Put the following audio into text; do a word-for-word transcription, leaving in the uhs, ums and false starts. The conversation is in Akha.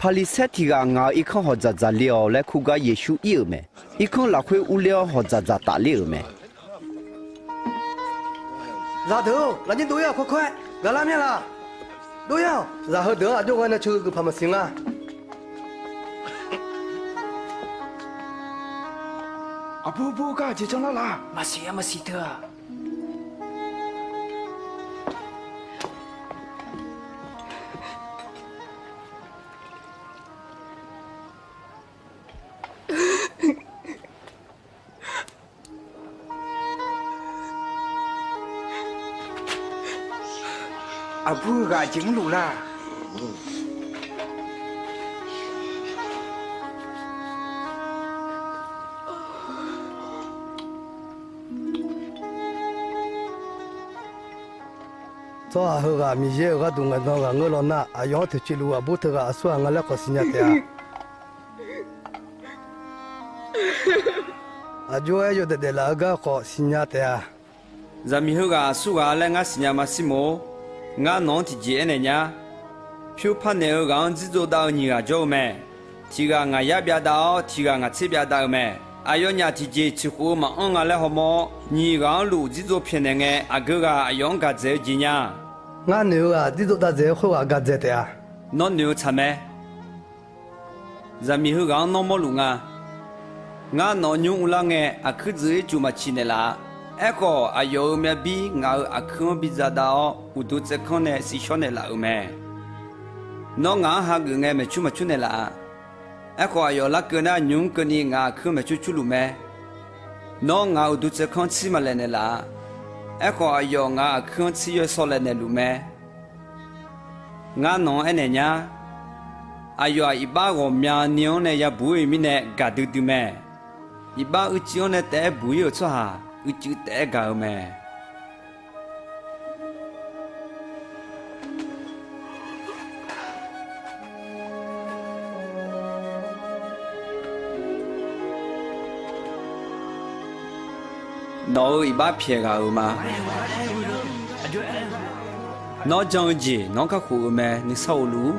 Paqliqsaer tiq ghaq ngaq-euq irkanr hawq dzaqdzaq le-awq laer kur gar Yeqsur ir-euq mae. Irkanr lafkhoer urler-awr hawq dzaqdzaq tafler-euq mae. Zaqdeuq-or, lafnyir dov-ir-awq, kawrkawr-aer gaqlar mya laq. Dov-ir-awq. Zaq heudeuq-anr aqjox ghae nae ceuq guiqpaq maqsiq nga. Aqbur bur gar aqjeq janlar laq. Maqsiq-a, maqsiq teu-aq. Aqbur-eu ghaq aqjeq mrluf laq. Tsawrhaq heughaq Miqyaer-euq gharduq ngaeqdan ghaq ngeur law nar, aqyawf-anr toeqciv luf-eu aqbur teughaq aqsur ghaq nga laer khawf siqnya taef-a. Aqjox-aer yawdaef daeflaf-eu gar khawf siqnya taef-a. Zaqmiq heughaq aqsur ghaq laer ngar siqnya maqsir moq-or. Ngar nawq-anr tiqjeq aernaeq nya. Pyur parnaeq-eu ghaq-anr dzirdzov dav-eu nyiq ghaq jawr-eu mae. Tiq ghaq ngaq yar byavdav-awr, tiq ghaq ngaq tser byavdav-eu mae. Aqyawfnyaf tiqjeq ciqkhof-eu maqanr nga laer hawmawr-awr, nyiq ghaq-anr luf dzirdzov pyaeqnaeq ngae, aqgeu ghaq aqyawf-anr gaq dzaeq-eu jeq nya. Ngar noeq-eu ghaq dzirdzov dav dzaeq-eu khoerghaq gaq dzaeq taef-a. Nawr noeq-eu tsaq mae. Zaqmiq heughaq-anr nawr mawrluf nga. Ngar nawq-eu nymr uvlar ngae, aqkuir dzuif-ir cuf maqciq naeqlaf-a. Aerkhawf, aqyawf-euq myavbir ngaq-euq aqkuir-anr biza dav-awr, uqduq tsaevkanr nae siqshawr naeqlaf-euq mae. Nawr ngaq-anr hageuf ngae maeqcur maqcur naeqlaf-a. Aerkhawf, aqyawf larkeuv nar nymq-mr keuvni ngaq-euq aqkuir-anr maeqcur curluf mae. Nawr ngaq-euq uqduq tsaevkanr tsir maqlaeq naeqlaf-a. Aerkhawf, aqyawf ngaq-euq aqkuir-anr tsir yawsaw laeq naeqluf mae. Ngar nawq-anr aernaeq nya. Aqyawf-aq, iqbax ghawqmyani-anr nae yabuq-ir-euq mirnae gaqdui dui mae. Iqbax uicuiv-anr nae taef-aer buq-ir-euq tsawrhaq, uicuiv taef-aer gaq-eu mae. Nawq-euq iqbax pyaeq ghaq-euq ma. Nawr jan-eu jeq nawq-anr kakhof-eu mae. Nuisar of luf-ur.